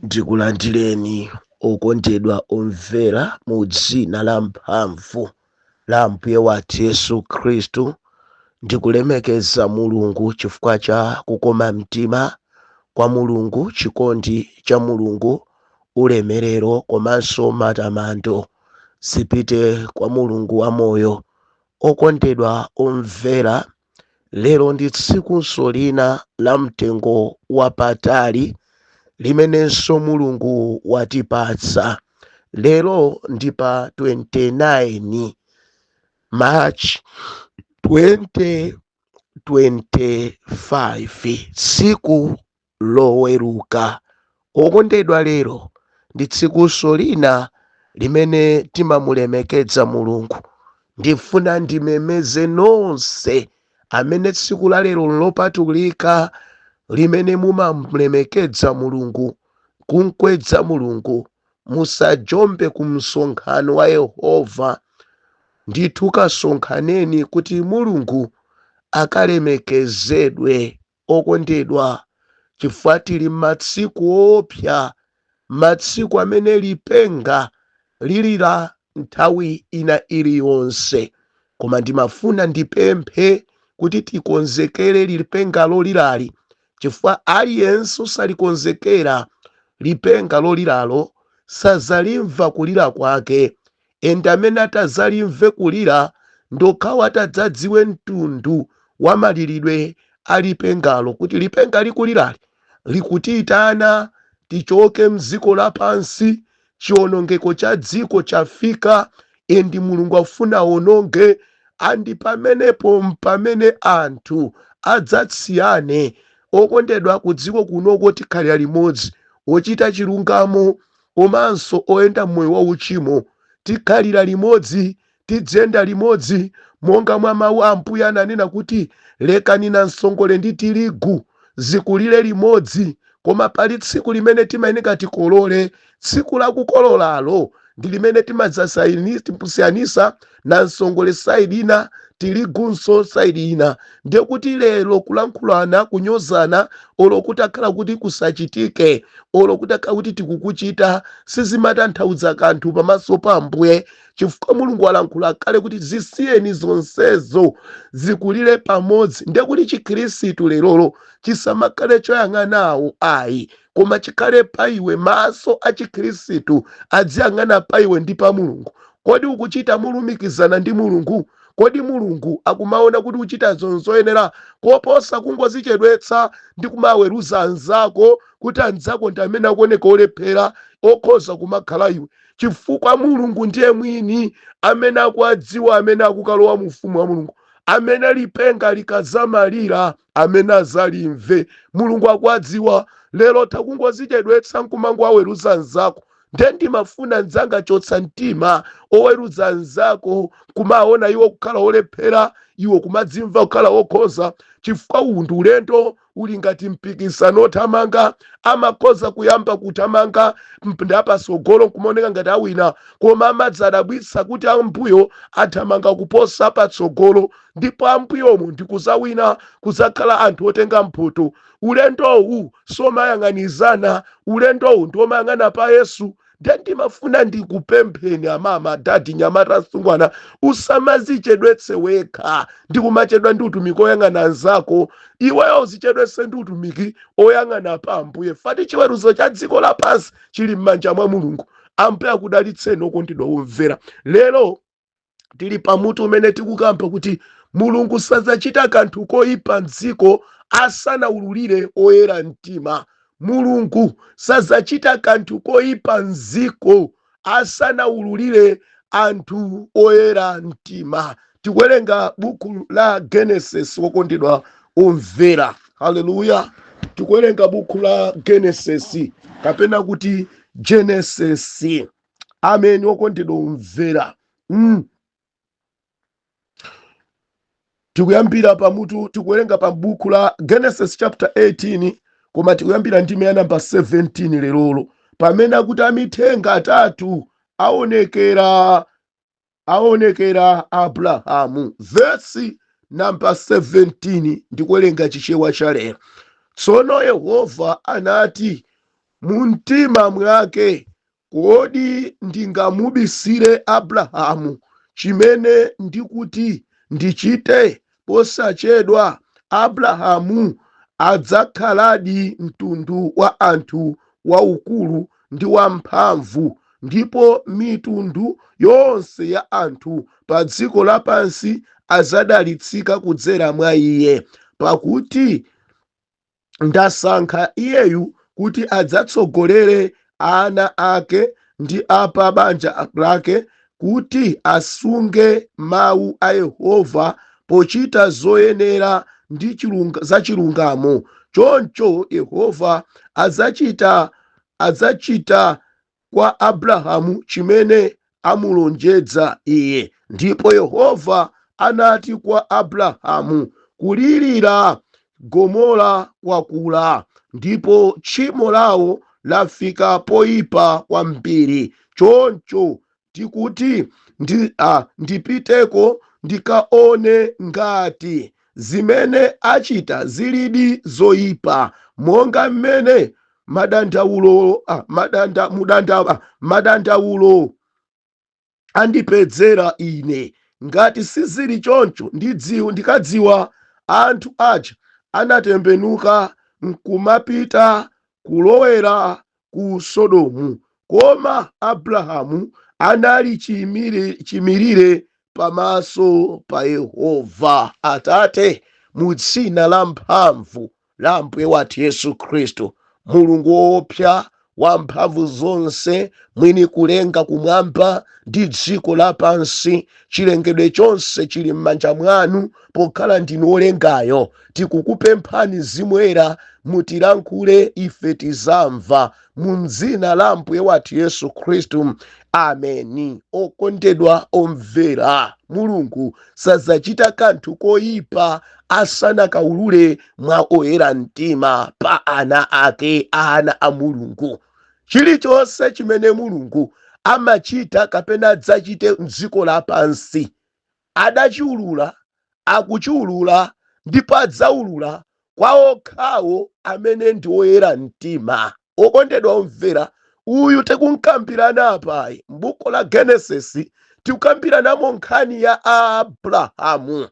Ndikulandireni okondedwa omvera mu dzina la mphamvu la Ambuye wathu Yesu Khristu. Ndikulemekeza Mulungu chifukwa cha kukoma mtima kwa Mulungu, chikondi cha Mulungu, ulemerero komanso matamando zipite kwa Mulungu wamoyo. Okondedwa omvera, lero ndi tsikunso lina la mtengo wapatali limenenso Mulungu watipatsa. Lero ndi pa 29 March 2025, tsiku Loweruka. Okondedwa, lero ndi tsikunso lina limene timamulemekedza Mulungu. Ndifuna ndimemeze nonse amene tsiku la lero nlopatulika limene mumamulemekedza Mulungu, kumkwedza Mulungu, musajombe ku msonkhano wa Yehova. Ndithu kasonkhaneni kuti Mulungu akalemekezedwe. Okondedwa, chifukwa tili m'matsiku oopsa, matsiku amene lipenga lilira nthawi ina iliyonse. Koma ndimafuna ndipemphe kuti tikonzekere lipenga lolirali, chifukwa aliyense osalikonzekera lipenga loliralo sazalimva kulira kwake. And amene atazalimve kulira ndokhawo atadzadziwe mtundu wa maliridwe a lipengalo, kuti lipenga likulirali likutiyitana tichoke mdziko lapansi, chionongeko cha dziko chafika and Mulungu afuna awononge. And pamenepo mpamene anthu adzatsiyane. Okondedwa, ku dziko kunoko tikhalira limodzi, ochita chilungamo komanso oyenda mmoyo wa uchimo, tikhalira limodzi, tidziyenda limodzi, monga mwa mawu a Ambuye ananena kuti lekani namsongole ndi tirigu zikulire limodzi. Koma pali tsiku limene timayeneka tikolole. Tsiku la kukololalo ndi limene timadzasiyanisa namsongole side ina, tirigunso side ina. Ndiye kuti lero kulankhulana, kunyozana, olo kutakhala kuti kusachitike, olo kutakhala kuti tikukuchita, sizimatanthauza kanthu pamaso pa Ambuye, chifukwa Mulungu alankhula kale kuti zisiyeni zonsezo zikulire pamodzi. Ndiye kuti Chikhristu lerolo chisamakhale choyang'anawo ayi, koma chikhale pa iwe. Maso a Chikhristu adziyang'ana pa iwe ndi pa Mulungu. Kodi ukuchita molumikizana ndi Mulungu? Kodi Mulungu akumaona kuti uchita zoyenera, koposa kungozichedwetsa ndi kumaweruza anzako kuti anzako ndi amene akuoneka olephera, okhoza kumakhala iwe? Chifukwa Mulungu ndiye mwini amene akuwadziwa amene akukalowa mu ufumu wa Mulungu, amene lipenga likazamalira amene azalimve. Mulungu akuwadziwa. Lero takungozichedwetsa nkumangowaweruza anzako. Nde ndimafuna mnzanga, chotsa mtima oweruza anzako, kumaona iwo kukhala olephera, iwo kumadzimva kukhala wokhoza, chifukwa uwu ndi ulendo uli ngati mpikisano othamanga. Amakhoza kuyamba kuthamanga ndapasogolo nkumaoneka ngati awina, koma amadzadabwitsa kuti ambuyo athamanga kuposa patsogolo, ndipo ambuyomo ndikuzawina, kuzakhala anthu otenga mphoto. Ulendowu somayang'anizana, ulendowu ndiomayang'ana pa Yesu. Nde ndimafuna ndikupempheni amama, adadi, nyamata, msungwana, usamazichedwetse wekha ndi kumachedwa ndi utumiki oyang'ana anzako. Iweyo uzichedwetse ndi utumiki oyang'ana pa Ambuye, fati chiweruzo cha dziko lapansi chili m'manja mwa Mulungu. Ambuye akudalitseni okondedwa omvera. Lero tili pamutu umene tikukamba kuti Mulungu sadzachita kanthu koyipa mdziko asanaululire oyera mtima. Mulungu sadzachita kanthu koyipa mdziko asanaululire anthu oyera mtima. Tikuwerenga buku la Genesis, wokondedwa omvera. Haleluya! Tikuwerenga buku la Genesis, kapena kuti Genesis. Amen, okondedwa omvera. Tikuyambira pamutu, tikuwerenga pa buku la Genesis chapter 18, koma tikuyambira ndime ya namba 17 lerolo, pamene akuti amithenga atatu aonekera Abrahamu. Vesi namba 17, ndikuwerenga Chichewa cha lero. Tsono Yehova anati, Mu mtima mwake, kodi ndingamubisire Abrahamu chimene ndikuti ndichite posachedwa? Abrahamu adzakhaladi mtundu wa anthu waukulu ndi wamphamvu, ndipo mitundu yonse ya anthu pa dziko lapansi adzadalitsika kudzera mwa iye, pakuti ndasankha iyeyu kuti adzatsogolere ana ake ndi a pa banja lake kuti asunge mawu a Yehova pochita zoyenera ndi zachilungamo. Choncho Yehova adzachita kwa Abrahamu chimene amulonjeza iye. Ndipo Yehova anati kwa Abrahamu, kulirira Gomora kwakula, ndipo tchimo lawo lafika poyipa kwambiri. Choncho ndikuti ndipiteko ndikaone ngati zimene achita zilidi zoyipa, monga mmene madandaulo madanda, mudanda, madandaulo andipedzera ine. Ngati sizili choncho, ndikadziwa. Anthu aja anatembenuka nkumapita kulowera ku Sodomu, koma Abrahamu anali chimirire pamaso pa Yehova. Atate, mu dzina la mphamvu la Ambuye wathu Yesu Khristu, Mulungu woopsa wamphamvu zonse, mwini kulenga kumwamba ndi dziko lapansi, chilengedwe chonse chili m'manja mwanu, pokhala ndinu wolengayo, tikukupemphani Mzimu Woyera mutilankhule ife tizamva, mu dzina la Ambuye wathu Yesu Khristu, ameni. Okondedwa omvera, Mulungu sadzachita kanthu koyipa asanakaulule mwa oyera mtima, pa ana ake, ana a Mulungu. Chilichonse chimene Mulungu amachita kapena adzachite mdziko lapansi adachiulula, akuchiulula, ndipo adzaulula kwa okhawo amene ndi oyera mtima. Okondedwa omvera, uyu tikunkambirana apayi m'buku la Genesis, tikukambiranamo nkhani ya Abrahamu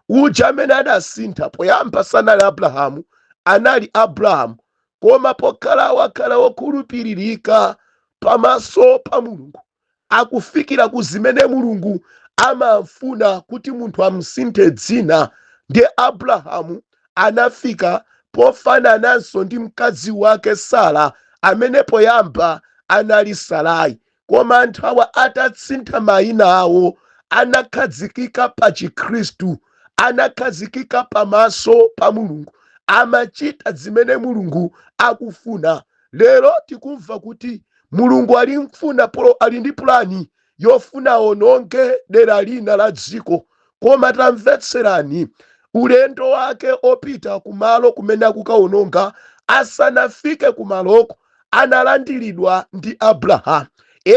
uja amene adasintha. Poyamba sanali Abrahamu, anali Abrahamu, koma pokhala wakhala wokhulupiririka pamaso pa Mulungu, akufikira ku zimene Mulungu amafuna kuti munthu amsinthe dzina. Ndiye Abrahamu anafika pofanananso ndi mkazi wake Sara, amene poyamba anali Sarai, koma anthu awa atatsintha mayina awo anakhazikika pa Chikhristu, anakhazikika pamaso pa Mulungu, amachita zimene Mulungu akufuna. Lero tikumva kuti Mulungu ali mfuna polo, ali ndi pulani yofuna ononge dera lina la dziko, koma tamvetserani, ulendo wake opita kumalo kumene akukaononga, asanafike kumaloko analandiridwa ndi Abrahamu,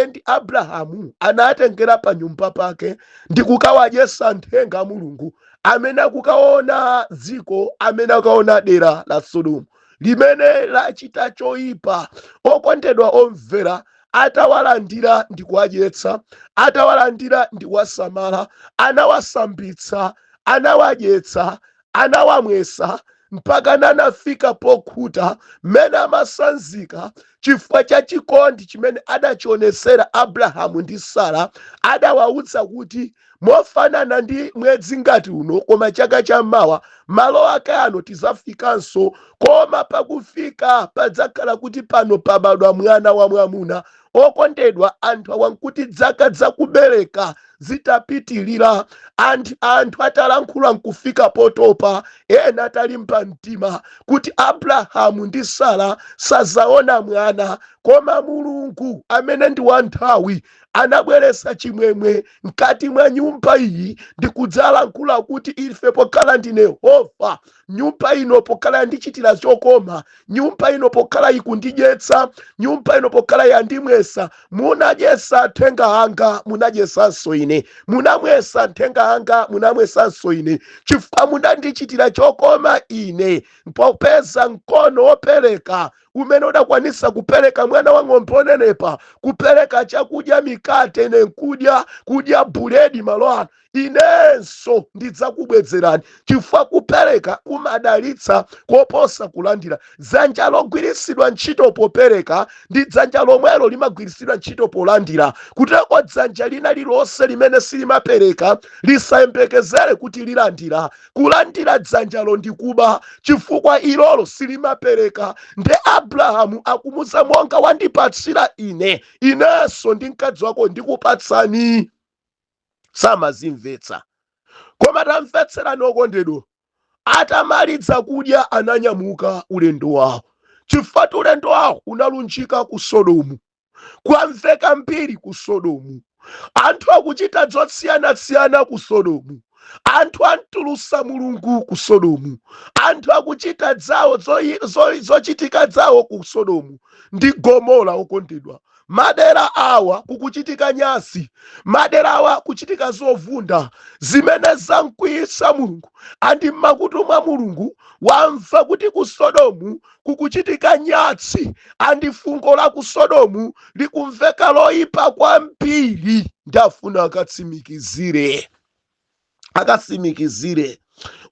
and Abrahamu anatengera pa nyumba pake ndi kukawadyesa nthenga a Mulungu amene akukaona dziko, amene akaona dera la Sodomu limene lachita choyipa. Okondedwa omvera, atawalandira ndi kuwadyetsa, atawalandira ndi kuwasamala, anawasambitsa, anawadyetsa, anawamwesa mpaka anafika pokhuta. Mmene amasanzika chifukwa cha chikondi chimene adachionesera Abrahamu ndi Sara, adawawuza kuti mofanana ndi mwezi ngati uno koma chaka chammawa, malo ake ano tizafikanso, koma pakufika padzakhala kuti pano pabadwa mwana wa mwamuna. Okondedwa, anthu awa nkuti zaka zakubereka zitapitilira, anthu atalankhula nkufika potopa, ena atalimba mtima kuti Abrahamu ndi Sara sazaona mwana, koma Mulungu amene ndi wanthawi anabweretsa chimwemwe mkati mwa nyumba iyi ndi kudzalankhula kuti ife pokhala ndine Yehova, nyumba ino pokhala yandichitira chokoma, nyumba ino pokhala ikundidyetsa, nyumba ino pokhala yandimwesa, munadyetsa athenga anga, munadyesanso ine, munamwesa athenga anga, munamwesanso ine, chifukwa munandichitira chokoma ine, popeza mkono wopereka Umene udakwanisa kupereka mwana wa ng'ombe onenepa, kupereka chakudya, mikate, ine nkudya, kudya buledi malo ano, inenso ndidzakubwezerani, chifukwa kupereka kumadalitsa koposa kulandira. Dzanja logwiritsidwa ntchito popereka ndi dzanja lomwelo limagwiritsidwa ntchito polandira. Kuteko dzanja lina lilonse limene silimapereka lisayembekezere kuti lilandira. Kulandira dzanjalo ndi kuba, chifukwa ilolo silimapereka. Nde Abrahamu akumuza, "Monga wandipatsira ine, inenso ndi mkazi wako ndikupatsani." Samazimvetsa, koma tamvetserani okondedwa. Atamaliza kudya, ananyamuka ulendo wawo, chifukwa ulendo wawo unalunjika ku Sodomu. Kwamveka mbiri ku Sodomu, anthu akuchita zosiyanasiyana ku Sodomu, anthu antulusa Mulungu ku Sodomu, anthu akuchita zawo zochitika zawo ku Sodomu ndi Gomora. Okondedwa, madera awa kukuchitika nyasi, madera awa kuchitika zovunda zimene zamkwiyitsa Mulungu. And mmakutu mwa Mulungu wamva kuti ku Sodomu kukuchitika nyatsi, and fungo la ku Sodomu likumveka loyipa kwambiri. Ndafuna akatsimikizire, akatsimikizire.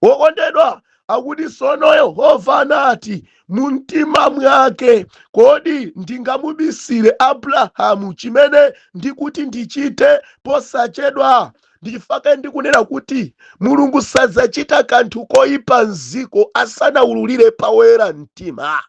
Wokondedwa, akuti sono Yehova anati mumtima mwake, "Kodi ndingamubisire Abrahamu chimene ndikuti ndichite posachedwa?" Ndichifukwa ndikunena kuti Mulungu sadzachita kanthu koyipa mziko asanawululire poyera mtima.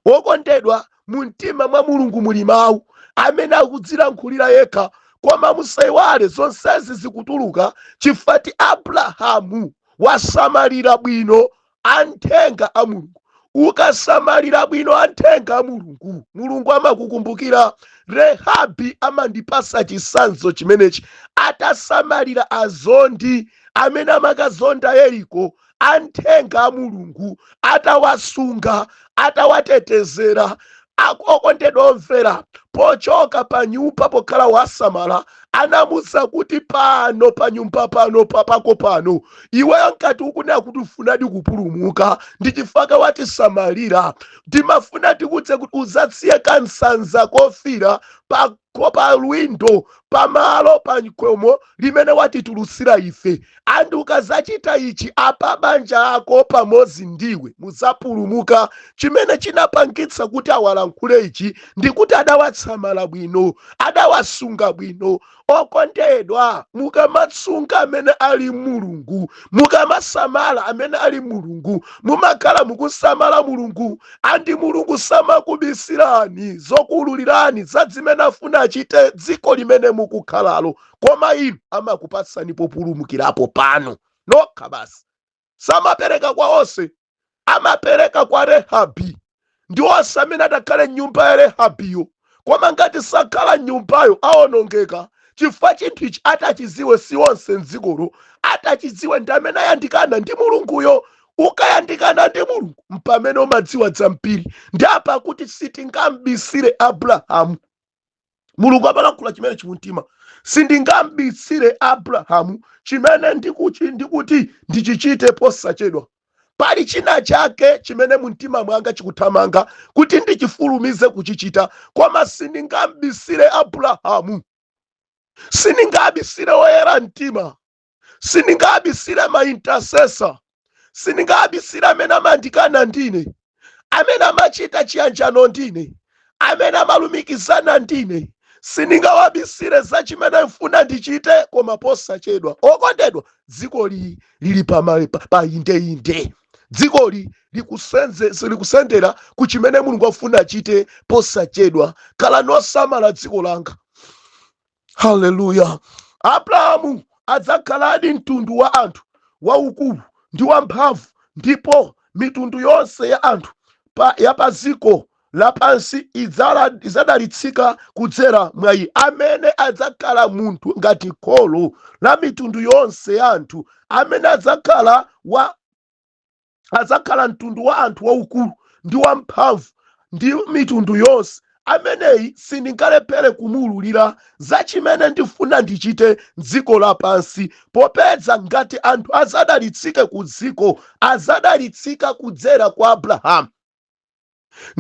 Wokondedwa, mu mtima mwa Mulungu muli mawu amene akudzilankhulira yekha. Koma musayiwale, zonsezi zikutuluka chifukwa Abrahamu wasamalira bwino anthenga a Mulungu. Ukasamalira bwino anthenga a Mulungu, Mulungu amakukumbukira. Rehabi amandipasa chisanzo chimenechi. Atasamalira azondi amene amakazonda Yeriko, anthenga a Mulungu atawasunga, atawatetezera, okondedwa omvera, pochoka pa nyumba pokhala wasamala, anamuza kuti, "Pano pa nyumba pano, papako pano, iweyo nkati ukunena kuti ufunadi kupulumuka, ndi chifukwa watisamalira, timafuna tikudze kuti uzatsiye kansanza kofira pa pa lwindo, pamalo pa khomo limene watitulutsira ife. And ukazachita ichi, apa banja ako pamodzi ndiwe mudzapulumuka." Chimene chinapangitsa kuti awalankhule ichi ndikuti adawatsamala bwino, adawasunga bwino. Okondedwa, mukamatsunga amene ali Mulungu, mukamasamala amene ali Mulungu, mumakhala mukusamala Mulungu. And Mulungu samakubisirani zokuululirani za zimene afuna achite dziko limene mukukhalalo, koma inu amakupatsani populumukirapo pano nokha basi. Samapereka kwa onse, amapereka kwa Rehabi ndi onse amene adakhale mnyumba ya Rehabiyo. Koma ngati sakhala mnyumbayo, awonongeka, chifukwa chinthu ichi atachiziwe si onse mdzikolo. Atachidziwe ndi amene ayandikana ndi Mulunguyo. Ukayandikana ndi Mulungu, mpamene umadziwa zambiri. Ndi apa kuti sitingambisire Abrahamu. Mulungu amalankhula chimene chimumtima, "Sindingambisire Abrahamu chimene ndikuti ndichichite posachedwa. Pali china chake chimene mumtima mwanga chikuthamanga kuti ndichifulumize kuchichita, koma sindingambisire Abrahamu, sindingabisire woyera mtima, sindingabisire ma intercessor, sindingabisire amene amandikana ndine, amene amachita chiyanjano ndine, amene amalumikizana ndine. Sindingawabisire za chimene mfuna ndichite, koma posachedwa." Okondedwa, dzikoli lili pa indeinde. Dzikoli likusendera ku chimene Mulungu afuna achite posachedwa. Khala nosamala dziko langa. Haleluya! Abrahamu adzakhaladi mtundu wa anthu waukulu ndi wamphamvu, ndipo mitundu yonse ya anthu ya pa dziko lapansi idzadalitsika kudzera mwa iye, amene adzakhala munthu ngati kholo la mitundu yonse ya anthu, amene adzakhala mtundu wa anthu waukulu ndi wamphamvu ndi mitundu yonse. Ameneyi sindingalephere kumuwululira za chimene ndifuna ndichite mdziko lapansi, popeza ngati anthu azadalitsike ku dziko, azadalitsika kudzera kwa Abrahamu.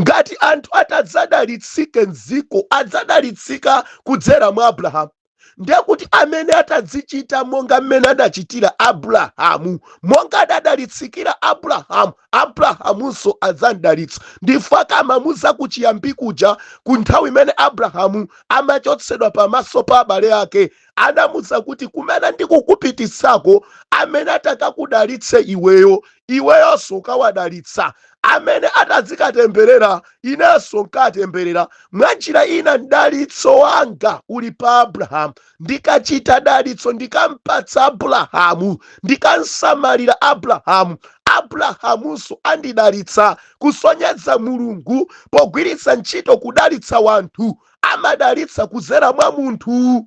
Ngati anthu atadzadalitsike mdziko, adzadalitsika kudzera mwa Abrahamu. Ndiye kuti amene atadzichita monga mmene adachitira Abrahamu, monga adadalitsikira Abrahamu, Abrahamunso adzamdalitsa. Ndifaka amamuza kuchiyambi kuja, ku nthawi imene Abrahamu amachotsedwa pamaso pa abale ake, anamuza kuti kumene ndikukupititsako, amene atakakudalitse iweyo, iweyonso ukawadalitsa. Amene atadzikatemberera, inenso nkatemberera. Mwanjira ina, mdalitso wanga uli pa Abrahamu. Ndikachita dalitso, ndikampatsa Abrahamu, ndikansamalira Abrahamu, Abrahamunso andidalitsa. Kusonyeza Mulungu pogwiritsa ntchito kudalitsa wanthu, amadalitsa kudzera mwa munthu.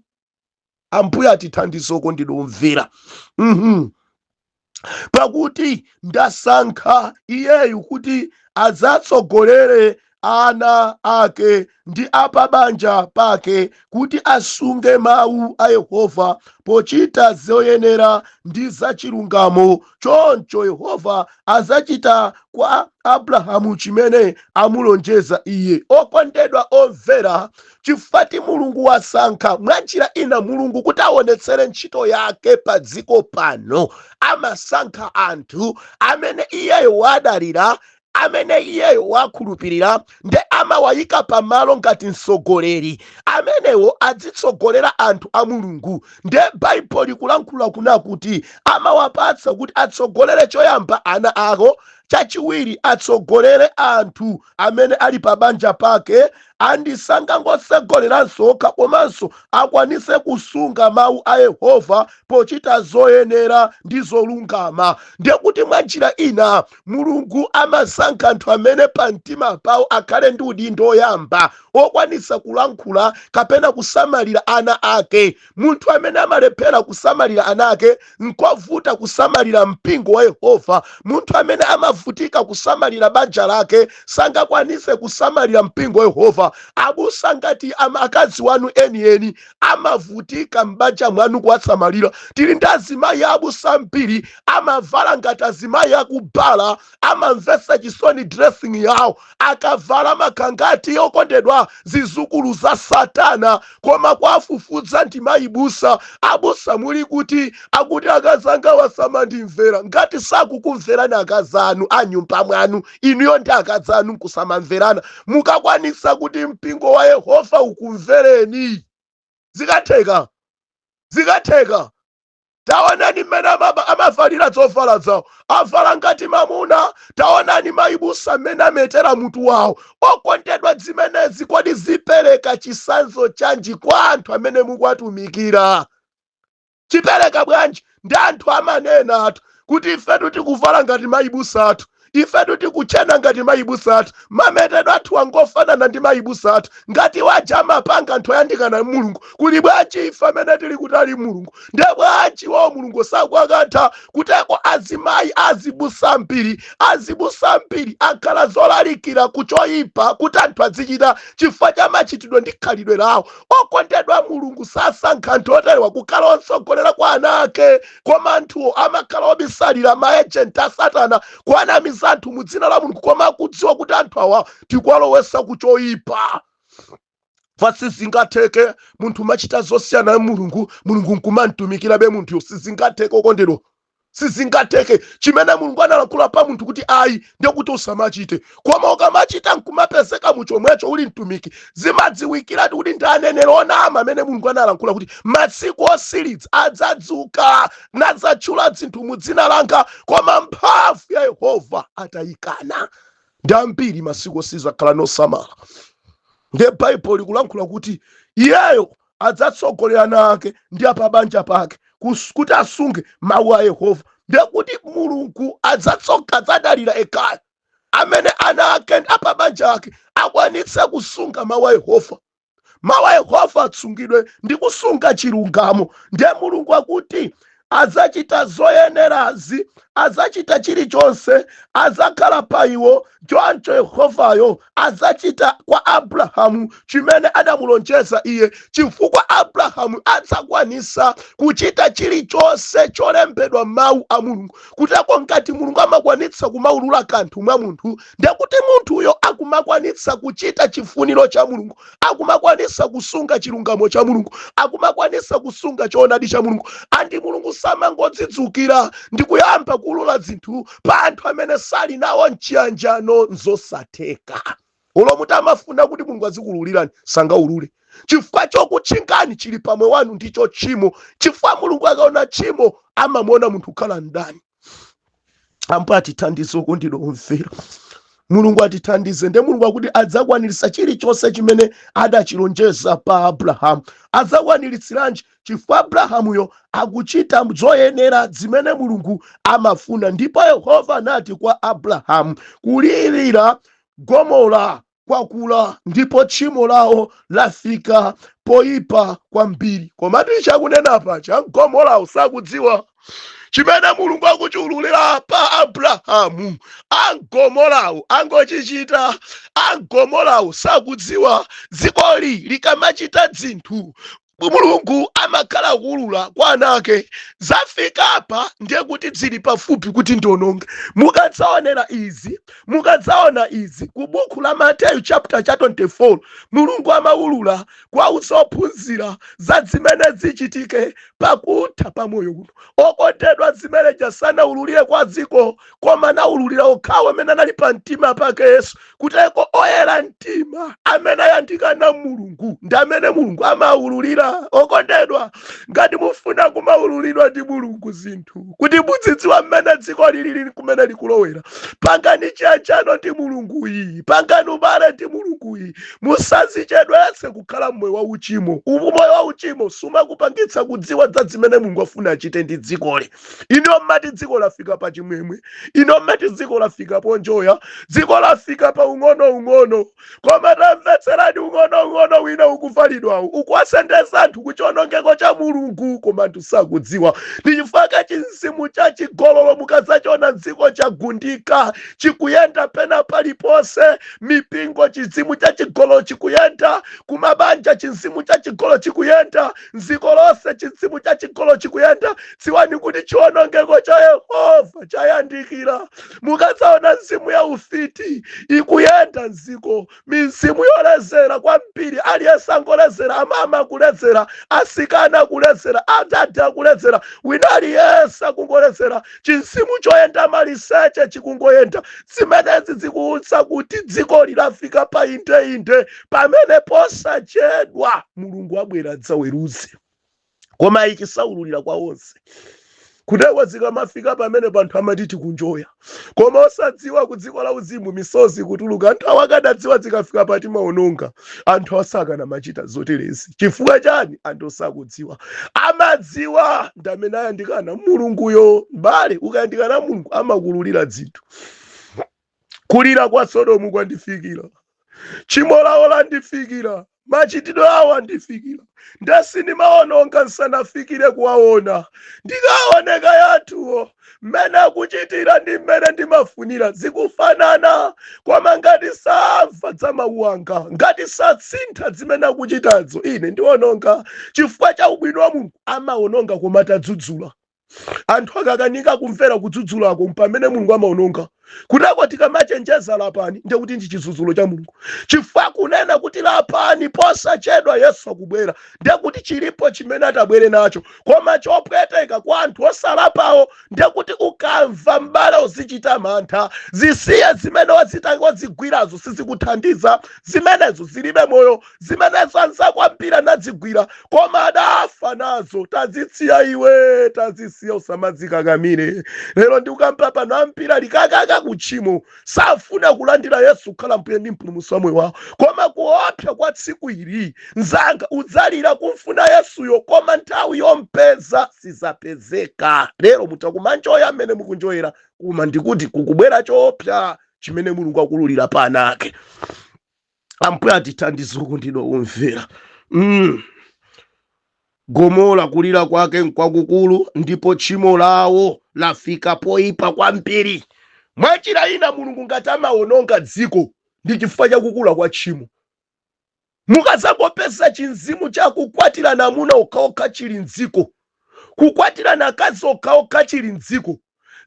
Ambuye atithandize, okondedwa omvera. Pakuti ndasankha iyeyu kuti adzatsogolere ana ake ndi apabanja pake, kuti asunge mawu a Yehova pochita zoyenera ndi zachilungamo. Choncho Yehova adzachita kwa Abrahamu chimene amulonjeza iye. Okondedwa omvera, chifukwa Mulungu wasankha, mwanjira ina Mulungu kuti aonetsere ntchito yake pa dziko pano, amasankha anthu amene iyeyo wadalira, amene iyeyo wakhulupirira, nde amawayika pamalo ngati mtsogoleri. Amenewo adzitsogolera anthu a Mulungu. Nde Baibulo likulankhula kuna kuti amawapatsa kuti atsogolere choyamba ana ako, chachiwiri atsogolere anthu amene ali pa banja pake. Andisangangosegoleranso okha, komanso akwanise kusunga mawu a Yehova pochita zoyenera ndi zolungama. Ndiye kuti mwa njira ina Mulungu amasankha anthu amene pa mtima pawo akhale ndi udindo oyamba okwanisa kulankhula kapena kusamalira ana ake. Munthu amene amalephera kusamalira ana ake, nkovuta kusamalira mpingo wa Yehova. Munthu amene amavutika kusamalira banja lake sangakwanise kusamalira mpingo wa Yehova. Abusa, ngati akazi wanu enieni amavutika m'banja mwanu kuwasamalira. Tili ndi azimayi abusa ambiri amavala ngati azimayi akubala, amamvetsa chisoni dressing yawo. Akavala makangati okondedwa zizukulu za Satana, koma kwafufudza ndi mayibusa. Abusa, muli kuti? Akuti akazi anga wasamandimvera. Ngati sakukumverani akazi anu anyumba mwanu, inuyo ndi akazi anu nkusamamverana, mukakwanisa kuti mpingo wa Yehova ukumvereni? Zikatheka? Zikatheka? Taonani mmene amavalira zovala zawo, avala ngati mamuna. Taonani mayibusa mmene ametera mutu wawo. Okondedwa, zimenezi kodi zipereka chisanzo chanji kwa anthu amene mukuwatumikira? Chipereka bwanji? Ndi anthu amanena athu kuti ifetu tikuvala ngati mayibusa athu, ifetu tikuchena ngati mayibusa athu, mametedwe athu angofanana ndi mayibusa athu. Ngati waja amapanga anthu oyandikana Mulungu, kuli bwanji ife amene tili kutali Mulungu? Ndiye bwanji wawo Mulungu sakuwakantha? Kuteko azimayi azibusa ambiri, azibusa ambiri akhala zolalikira kuchoyipa kuti anthu azichita chifukwa cha machitidwe ndi khalidwe lawo. Okondedwa, Mulungu sasankha anthu oterewa kukhala otsogolera kwa ana ake, koma anthuwo amakhala obisalira, ma agent a Satana, kuanamiza anthu mu dzina la Mulungu, koma akudziwa kuti anthu awa tikuwalowesa kuchoyipa. Fa sizingatheke munthu machita zosiyana na Mulungu, Mulungu nkumamtumikirabe munthuyo. Sizingatheke, okondedwa, sizingatheke. Chimene Mulungu analankhula pa munthu kuti ayi, ndiye kuti usamachite. Koma ukamachita nkumapezeka muchomwecho uli mtumiki, zimadziwikiratu kuti ndi aneneri onama amene Mulungu analankhula kuti masiku osiriza adzadzuka nadzatchula zinthu mu dzina langa, koma mphamvu ya Yehova atayikana. Ndi ambiri masiku osiriza, akhala nosamala. Ndiye Baibulo likulankhula kuti iyeyo adzatsogolera ana ake ndi apabanja pake kuti asunge mawu a Yehova. Ndiye kuti Mulungu adzadalira ekayo amene ana ake ndi apabanja ake akwanitse kusunga mawu a Yehova. Mawu a Yehova atsungidwe ndi kusunga chilungamo. Ndiye Mulungu akuti Adzachita zoyenerazi, adzachita chilichonse, adzakhala pa iwo. Choncho Yehovayo adzachita kwa Abrahamu chimene adamulonjeza iye, chifukwa Abrahamu adzakwanisa kuchita chilichonse cholembedwa m'mawu a Mulungu. Kuteko ngati Mulungu amakwanitsa kumaulula kanthu mwa munthu, ndekuti munthuyo akumakwanitsa kuchita chifuniro cha Mulungu, akumakwanitsa kusunga chilungamo cha Mulungu, akumakwanitsa kusunga choonadi cha Mulungu. Andi Mulungu samangodzidzukira ndi kuyamba kuulula zinthu pa anthu amene sali nawo mchiyanjano, nzosatheka. Olo muti amafuna kuti Mulungu azikuululirani, sangaulule, chifukwa chokutchingani chili pamwe wanu ndicho tchimo, chifukwa Mulungu akaona tchimo amamuona munthu kukhala mdani. Ambuye atithandize. Okondedwa omvera, Mulungu atithandize. Nde Mulungu akuti adzakwaniritsa chilichonse chimene adachilonjeza pa Abrahamu. Adzakwaniриtsiranji? Chifukwa Abrahamuyo akuchita zoyenera zimene Mulungu amafuna. Ndipo Yehova anati kwa Abrahamu, kulirira Gomora kwakula, ndipo tchimo lawo lafika poyipa kwambiri. Komatu chakunena pacha, Gomorawo sakudziwa chimene Mulungu akuchiululira pa Abrahamu. Agomorawo angochichita, Agomorawo sakudziwa. Dzikoli likamachita zinthu, Mulungu amakhala kuulula kwa ana ake. Zafika apa, ndiye kuti zili pafupi kuti ndiononge. Mukadzaonera izi, mukadzaona izi ku buku la Mateyu chapter cha 24, Mulungu amaulula kwa ophunzira za zimene zichitike pakutha pa moyo uno. Okondedwa, zimene jasanaululire kwa dziko, koma anaululira okhawo amene anali pa mtima pake Yesu. Kuteko oyera mtima amene ayandikana Mulungu ndi amene Mulungu amaululira. Okondedwa, ngati mufuna kumaululidwa ndi Mulungu zinthu kuti mudzidziwa mmene dziko lilili, kumene likulowera, pangani chiyanjano ndi Mulungu iyi, pangani ubale ndi Mulungu iyi. Musazichedwetse kukhala mmoyo wa uchimo. Umu moyo wa uchimo sumakupangitsa kudziwa za zimene Mulungu afuna achite ndi dzikoli. Ino mmati dziko lafika pa chimwemwe, ino mmati dziko lafika ponjoya, dziko lafika pa ung'ono-ung'ono. Koma tamvetserani, ung'ono-ung'ono wina ukuvalidwawu ukuwasendeza anthu kuchionongeko cha Mulungu, koma anthu sakudziwa. Ndi chifukwa chimzimu cha chigololo mukadzachiona dziko chagundika, chikuyenda pena paliponse, mipingo chizimu cha chigololo chikuyenda, kumabanja chizimu cha chigololo chikuyenda, mdziko lonse chizimu cha chigololo chikuyenda, dziwani kuti chiwonongeko cha Yehova chayandikira. Mukadzaona mzimu ya ufiti ikuyenda mdziko, mizimu yolezera kwambiri, aliyense angolezera, amama akulezera, asikana akulezera, adadi akulezera, wina aliyense akungolezera, chinzimu choyenda maliseche chikungoyenda, zimenezi zikuwutsa kuti dziko lafika pa indeinde pamene posachedwa Mulungu abwera adzaweruze. Koma ichi saululira kwa onse. Kuteko zikamafika pamene panthu amati tikunjoya, koma osadziwa ku dziko la uzimu misozi kutuluka. Anthu awo akadadziwa zikafika pati maononga, anthu asakana machita zoterezi. Chifukwa chani? Anthu osakudziwa. Amadziwa ndi amene ayandikana Mulunguyo. Mbale, ukayandikana Mulungu amakululira zinthu. Kulira kwa Sodomu kwandifikira, tchimo lawo landifikira, machitidwe awo andifikira, ndesi ndimaononga nsanafikire kuwaona. Ndikaoneka yathuwo mmene akuchitira ndi mmene ndimafunira zikufanana. Koma ngati samva za mawu anga, ngati satsintha zimene akuchitazo, ine ndiononga. Chifukwa cha ubwino wa Mulungu amaononga, koma tadzudzula. Anthu akakanika kumvera kudzudzulako, pamene Mulungu amaononga. Kutako tikamachenjeza lapani, ndekuti ndi chidzudzulo cha Mulungu, chifukwa kunena kuti lapani, posachedwa Yesu akubwera, ndekuti chilipo chimene atabwere nacho, koma chopweteka kwa anthu osalapawo. Ndekuti ukamva, m'bale, uzichita mantha. Zisiye zimene wazigwirazo, sizikuthandiza zimenezo, zilibe moyo zimenezo. Anzako ambiri anadzigwira koma adafa nazo. Tazitsiya iwe, tazisiya, usamadzikakamire. Lero ndikukampa pano, ambiri likakaka kutchimo, safuna kulandira Yesu kukhala Mbuye ndi Mpulumutsi wa moyo wawo. Koma kuopsa kwa tsiku ili, mzanga, udzalira kumfuna Yesuyo, koma nthawi yompeza sizapezeka. Lero mutakumanjoya amene mukunjoyera, koma ndikuti kukubwera choopsa chimene Mulungu akululira pa ana ake. Ambuye atithandize. Okondedwa omvera. Gomora kulira kwake nkwakukulu, ndipo tchimo lawo lafika poyipa kwambiri. Mwanjira ina, Mulungu ngati amawononga dziko ndi chifukwa chakukula kwa tchimo. Mukazangopeza chinzimu chakukwatirana amuna okhaokha chili mdziko, kukwatirana akazi okhaokha chili mdziko,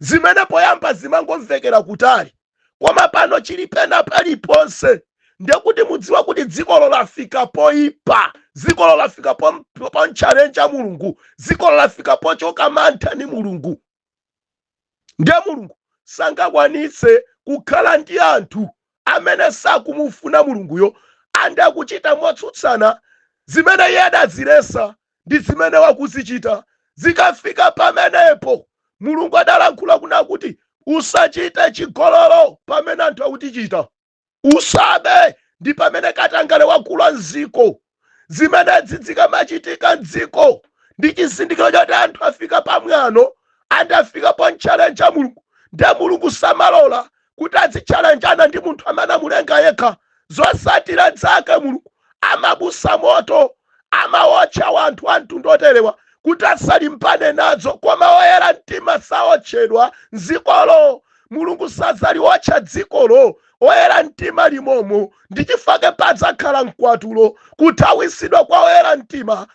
zimene poyamba zimangomvekera kutali, koma pano chili pena paliponse, ndekuti mudziwa kuti dzikolo lafika poyipa, dzikolo lafika pomtchalenja Mulungu, dzikolo lafika pochoka mantha ni Mulungu. Ndiye Mulungu sangakwanitse kukhala ndi anthu amene sakumufuna Mulunguyo, and akuchita motsutsana zimene iye adazilesa ndi zimene wakuzichita. Zikafika pamenepo, Mulungu adalankhula kuna kuti usachite chigololo, pamene anthu akutichita, usabe, ndi pamene katangale wakula mdziko. Zimenezi zikamachitika mdziko ndi chizindikiro choti anthu afika pamwano and afika pomtchalenja Mulungu. Ndiye Mulungu samalola kuti azitchalenjana ndi munthu amene amulenga yekha. Zosatira zake, Mulungu amabusa moto, amawotcha wanthu a mtundu oterewa kuti asalimbane nazo. Koma oyera mtima saotchedwa mdzikolo. Mulungu sazaliwotcha dzikolo oyera mtima limomo. Ndi chifukwa padzakhala mkwatulo, kuthawisidwa kwa oyera mtima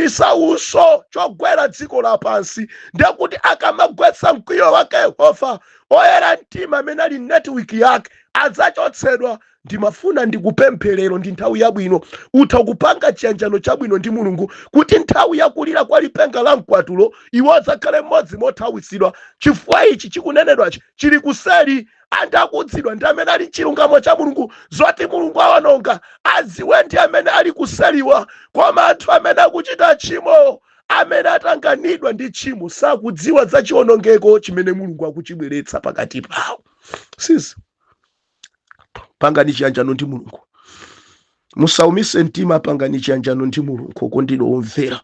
muchisauso chogwera dziko lapansi. Ndekuti akamagwetsa mkwiyo wake Yehova, oyera mtima amene ali network yake adzachotsedwa. Ndimafuna ndikupempherero, ndi nthawi yabwino, utha kupanga chiyanjano chabwino ndi Mulungu kuti nthawi yakulira kwa lipenga la mkwatulo iwo adzakhale mmodzi mothawisidwa, chifukwa ichi chikunenedwachi chili kuseri. Anthu akudzidwa ndi amene ali chilungamo cha Mulungu. Zoti Mulungu awononga adziwe ndi amene ali kuseliwa, koma anthu amene akuchita tchimo, amene atanganidwa ndi tchimo, sakudziwa za chiwonongeko chimene Mulungu akuchibweretsa pakati pawo. Sisi pangani chiyanjano ndi Mulungu, musaumise mtima, pangani chiyanjano ndi Mulungu. Okondedwa omvera,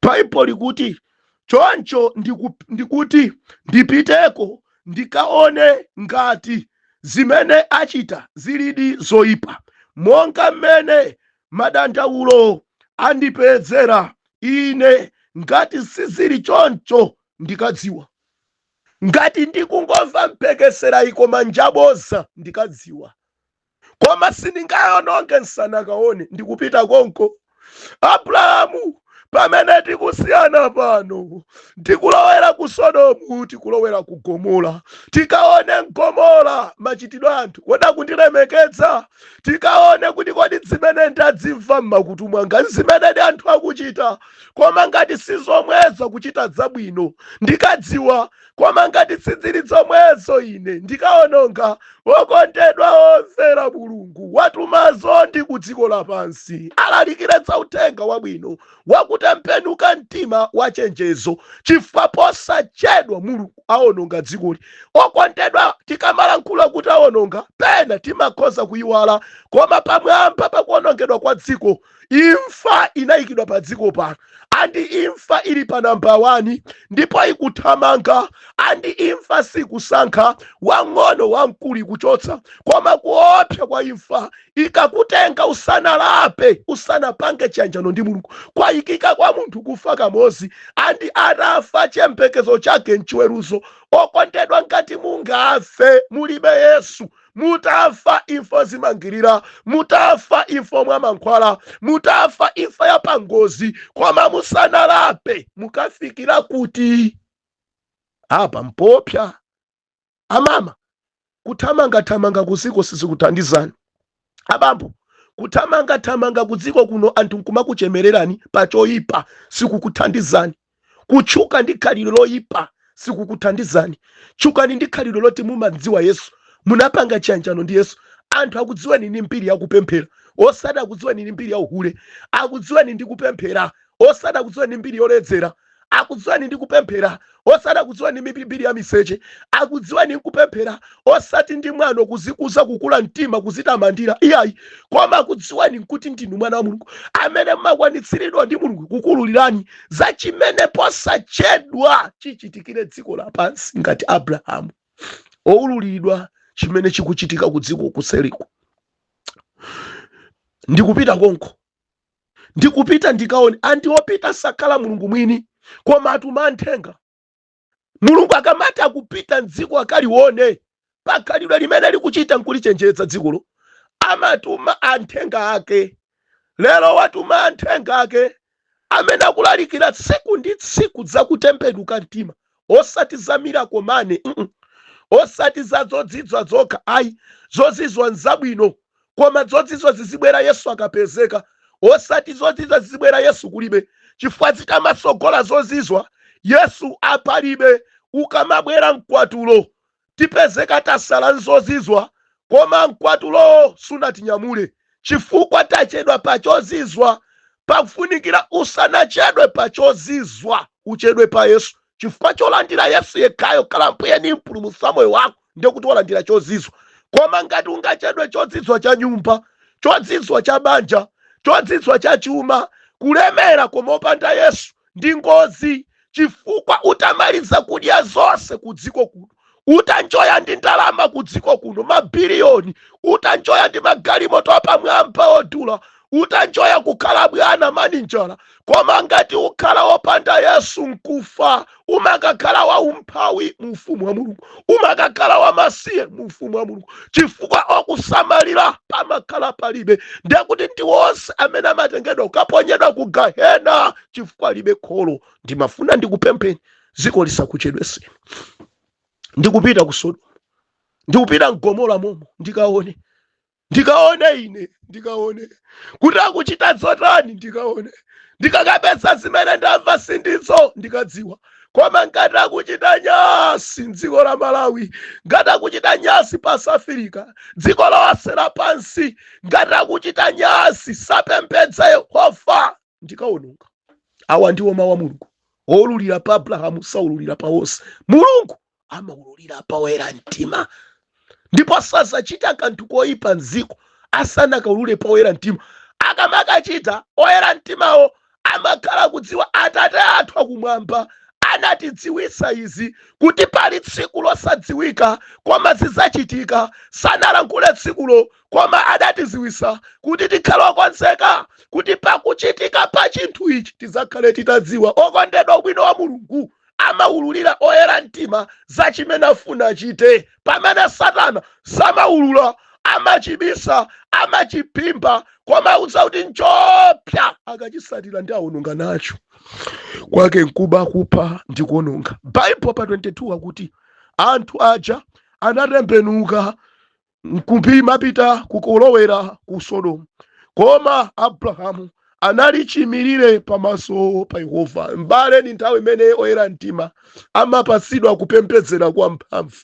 Baibulo likuti choncho ndikuti ndipiteko ndikaone ngati zimene achita zilidi zoyipa monga mmene madandaulo andipezera ine. Ngati sizili choncho, ndikadziwa. Ngati ndikungomva mphekesera ikoma njaboza, ndikadziwa, koma sindingayononge nsanakaone. Ndikupita konko. Abrahamu, pamene tikusiyana pano, tikulowera ku Sodomu, tikulowera ku Gomora, tikaone Gomora machitidwe anthu kodi kundilemekedza, tikaone kuti kodi zimene ndadzimva m'makutu mwanga zimenedi anthu akuchita. Koma ngati sizomwezo, kuchita zabwino, ndikadziwa, koma ngati sizili zomwezo, ine ndikaononga. Okondedwa omvera, Mulungu watumazo ndi ku dziko lapansi alalikire za uthenga wabwino wakutembenuka mtima wachenjezo, chifukwa posachedwa Mulungu aononga dzikoli. Okondedwa, tikamalankhula kuti aononga, pena timakhoza kuyiwala, koma pamwamba pakuonongedwa kwa dziko, imfa inayikidwa pa dziko pano, and imfa ili pa namba 1 ndipo ikuthamanga, and imfa sikusankha wang'ono wamkulu, ikuchotsa. Koma kuopsa kwa imfa, ikakutenga usanalape, usanapange chiyanjano ndi Mulungu, kwayikika kwa munthu kufa kamodzi, and atafa chiyembekezo chake mchiweruzo. Okondedwa, ngati mungafe mulibe Yesu, mutafa imfa zimangirira, mutafa imfa mwa mankhwala, mutafa imfa ya pangozi, koma musanalape, mukafikira kuti? Apa mpopya. Amama, kuthamangathamanga kuziko sizikuthandizani. Abambo, kuthamangathamanga kudziko kuno, anthu nkumakuchemererani pa choyipa, sikukuthandizani. Kutchuka ndi khalidwe loyipa sikukuthandizani. Tchukani ndi khalidwe loti mumadziwa Yesu, munapanga chiyanjano ndi Yesu. Anthu akudziweni ndi mbiri yakupemphera, osati akudziweni ndi mbiri ya uhule. Akudziweni ndi kupemphera, osati akudziweni ndi mbiri yoledzera. Akudziweni ndi kupemphera, osati akudziweni ndi mbiri ya miseche. Akudziweni nkupemphera, osati ndi mwano, kuzikuza, kukula mtima, kuzitamandira, iyayi, koma akudziweni nkuti ndinu mwana wa Mulungu amene mmakwanitsiridwa ndi Mulungu kukululirani za chimene posachedwa chichitikire dziko lapansi, ngati Abrahamu owululidwa chimene chikuchitika ku dziko kuseliko. Ndikupita konko. Ndikupita ndikaone. Andi opita sakhala Mulungu mwini, koma atuma anthenga. Mulungu akamati akupita mdziko akalione pakhalidwe limene likuchita nkulichenjeza dzikolo, amatuma anthenga ake. Lero watuma anthenga ake amene akulalikira tsiku ndi tsiku zakutembenuka mtima, osati za miracle money, Osati za zozizwa zokha ayi. Zozizwa nzabwino, koma zozizwa zizibwera Yesu akapezeka, osati zozizwa zizibwera Yesu kulibe, chifukwa zitamatsogola zozizwa Yesu apalibe, ukamabwera mkwatulo tipezeka tasala nzozizwa, koma mkwatulowo sunatinyamule chifukwa tachedwa pa chozizwa. Pakufunikira usanachedwe pa chozizwa, uchedwe pa Yesu, chifukwa cholandira Yesu yekhayo khala Mbuye ndi Mpulumutsi wa moyo wako ndiye kuti walandira chozizwa. Koma ngati ungachedwe chozizwa cha nyumba, chozizwa cha banja, chozizwa cha chuma, kulemera, koma opanda Yesu, ndi ngozi, chifukwa utamaliza kudya zonse ku dziko kuno, utanjoya ndi ndalama ku dziko kuno mabiliyoni, utanjoya ndi magalimoto apamwamba odula, utanjoya kukhala bwana maninjala, koma ngati ukhala wopanda Yesu nkufa, umakakhala waumphawi mu ufumu wa Mulungu, umakakhala wamasiye mu ufumu wa Mulungu, chifukwa okusamalira pamakhala palibe. Ndiye kuti ndi wonse amene amatengedwa kukaponyedwa ku gahena chifukwa alibe kholo. Ndimafuna ndikupempheni, dziko lisakuchedweseni. Ndikupita ku Sodomu, ndikupita mGomora momo, ndikaone, ndikaone ine, ndikaone kuti akuchita zotani, ndikaone. Ndikakapeza zimene ndamva sindizo, ndikadziwa. Koma ngati akuchita nyasi mdziko la Malawi, ngati akuchita nyasi pa South Africa, dziko lonse lapansi, ngati akuchita nyasi, sapembedza Yehova, ndikaononga. Awa ndiwo mawu a Mulungu. Oululira pa Abrahamu saululira pa onse. Mulungu amaululira pa oyera mtima, ndipo sazachita kanthu koyipa mdziko asanakaulule pa oyera mtima. Akamakachita, oyera mtimawo amakhala kudziwa Atate athu akumwamba anatidziwitsa izi kuti pali tsiku losadziwika koma zidzachitika. Sanalankhule tsikulo, koma adatidziwitsa kuti tikhale okonzeka kuti pakuchitika pa chinthu ichi tidzakhale titadziwa. Okondedwa, ubwino wa Mulungu amaululira oyera mtima za chimene afuna achite, pamene Satana samaulula, amachibisa, amachiphimba, koma auza kuti nchopsa, akachisatira ndi awononga nacho. Kwake nkuba, kupha ndi kuononga. Baibulo pa 22 akuti anthu aja anatembenuka nkumapita kukolowera ku Sodomu, koma Abrahamu anali chimirire pamaso pa Yehova. M'bale, ni nthawi imene oyera mtima amapatsidwa kupembedzera kwa mphamvu.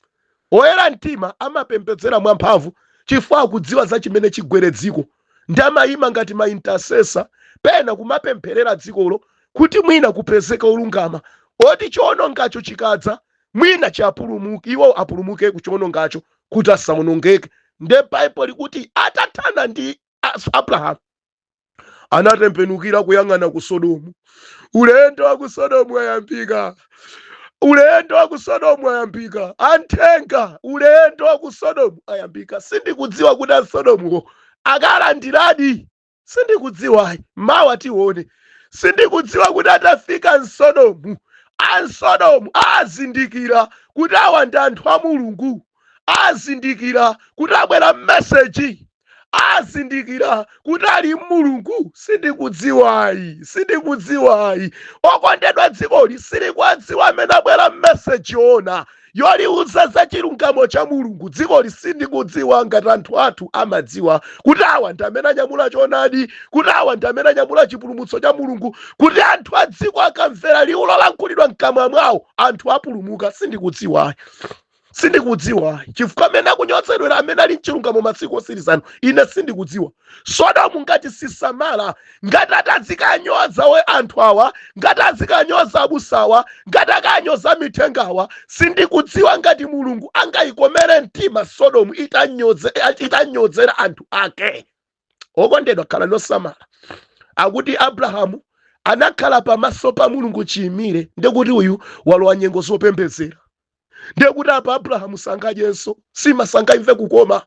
Oyera mtima amapembedzera mwamphamvu chifukwa akudziwa za chimene chigwere dziko, ndi amayima ngati ma intercessor pena kumapempherera dzikolo kuti mwina kupezeka olungama oti chiwonongacho chikadza mwina chiapulumuke, iwo apulumuke kuchiwonongacho kuti asawonongeke. Nde Baibulo likuti atathana ndi Abrahamu anatembenukira kuyang'ana ku Sodomu. Ulendo wa ku Sodomu wayambika, ulendo wa ku Sodomu wayambika, anthenga, ulendo wa ku Sodomu ayambika. Sindikudziwa kuti a Sodomuwo akalandiradi, sindikudziwayi, mawa tione. Sindikudziwa kuti atafika mSodomu, ansodomu azindikira kuti awa ndi anthu a Mulungu, azindikira kuti abwera mmeseji, azindikira kuti ali Mulungu. Sindikudziwayi, sindikudziwayi. Okondedwa, dzikoli silikuwadziwa amene abwera mmeseji ona yoliuza za chilungamo cha Mulungu. Dzikoli sindikudziwa ngati anthu athu amadziwa kuti awa ndi amene anyamula choonadi, kuti awa ndi amene anyamula chipulumutso cha Mulungu, kuti anthu a dziko akamvera liwu lolankhulidwa mkamwa mwawo anthu apulumuka. Sindikudziwayi, sindikudziwa, chifukwa amene akunyozedwera amene ali mchilungamo masiku osirizano, ine sindikudziwa. Sodomu ngati sisamala, ngati atadzikanyoza we anthu awa, ngati azikanyoza abusawa, ngati akanyoza mithengawa, sindikudziwa ngati Mulungu angayikomere mtima Sodomu itanyozera anthu ake. Okondedwa, khala nosamala. Akuti Abrahamu anakhala pamaso pa Mulungu chiyimire, ndikuti uyu walowa nyengo zopembedzera. Ndiye kuti apa Abrahamu sangadyenso, sima sangaimve kukoma.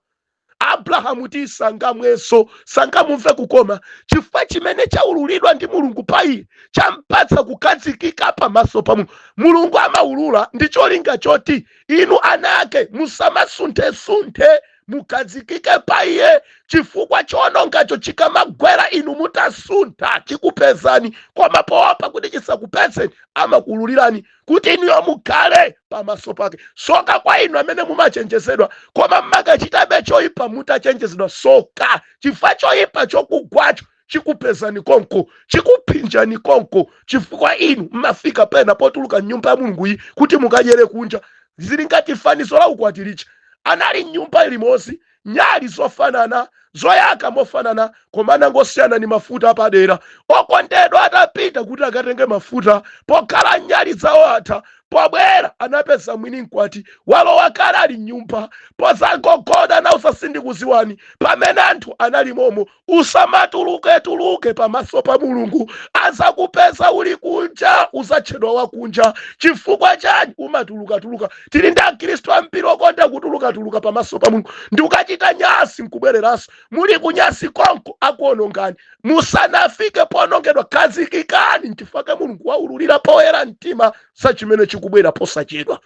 Abrahamu ti sangamwenso, sangamumve kukoma, chifukwa chimene chaululidwa ndi Mulungu pa iye champatsa kukhazikika pamaso pa Mulungu. Mulungu amaulula ndi cholinga choti inu ana ake musamasunthesunthe, mukhazikike pa iye, chifukwa chowonongacho chikamagwera inu mutasuntha chikupezani. Koma poopa kuti chisakupezeni, amakuululirani kuti inuyo mukhale pamaso pake. Soka kwa inu amene mumachenjezedwa koma mmakachitabe choyipa mutachenjezedwa. Soka, chifukwa choyipa chokugwacho chikupezani konko, chikuphinjani konko, chifukwa inu mmafika pena potuluka mnyumba ya Mulungu iyi kuti mukadyere kunja. Zili ngati fanizo la ukwati licha. Anali mnyumba limodzi, nyali zofanana, zoyaka mofanana, koma anangosiyana ni mafuta apadera. Okondedwa atapita kuti akatenge mafuta, pokhala nyali zawo atha, pobwera anapeza mwini mkwati walowa kale ali mnyumba. Pozangogoda nausa sindikuziwani, pamene anthu anali momo. Usamatuluke tuluke pamaso pa Mulungu, azakupeza uli kunja, uzatchedwa wakunja. Chifukwa chani umatulukatuluka? Tili ndi akhristu ambiri okonda kutulukatuluka pamaso pa Mulungu ndi ukachita nyasi nkubwereranso. Muli kunyasi konko akuonongani. Musanafike ponongedwa, khazikikani. Nchifukwa Mulungu waululira poyera mtima za chimene chikubwera posachedwa.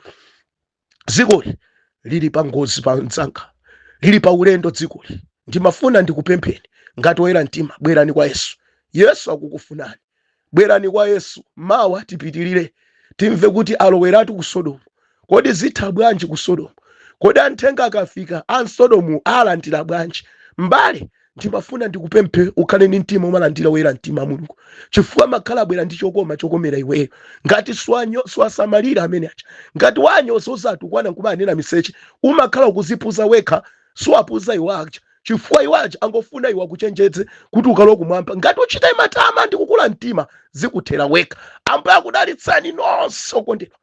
Dzikoli lili pa ngozi pa mdzanga, lili pa ulendo dzikoli. Ndimafuna ndikupempheni ngati oyera mtima, bwerani kwa Yesu. Yesu akukufunani, bwerani kwa Yesu. Mawa tipitirire, timve kuti aloweratu ku Sodomu. Kodi zitha bwanji ku Sodomu? Kodi anthenga akafika a Sodomu alandira bwanji? Mbale, ndimafuna ndikupemphe ukhale ndi mtima umalandira woyera mtima Mulungu, chifukwa makhala abwera ndi chokoma chokomera iweyo. Ngati swasamalira amene aja, ngati wanyoza, uzatukwana nkumanena miseche, umakhala ukuzipuza wekha, siwapuza iwo aja, chifukwa iwo aja angofuna iwe akuchenjedze kuti ukalowe kumwamba. Ngati uchita matama ndi kukula mtima, zikuthera wekha. Ambuye akudalitsani nonse okondedwa,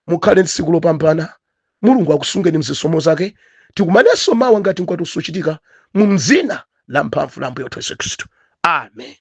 mukhale tsiku lopambana. Mulungu akusungeni mzisomo zake. Tikumanenso mawa ngati mkwati usuchitika, mu mzina la mphamvu la Ambuye wathu Yesu Khristu, amen.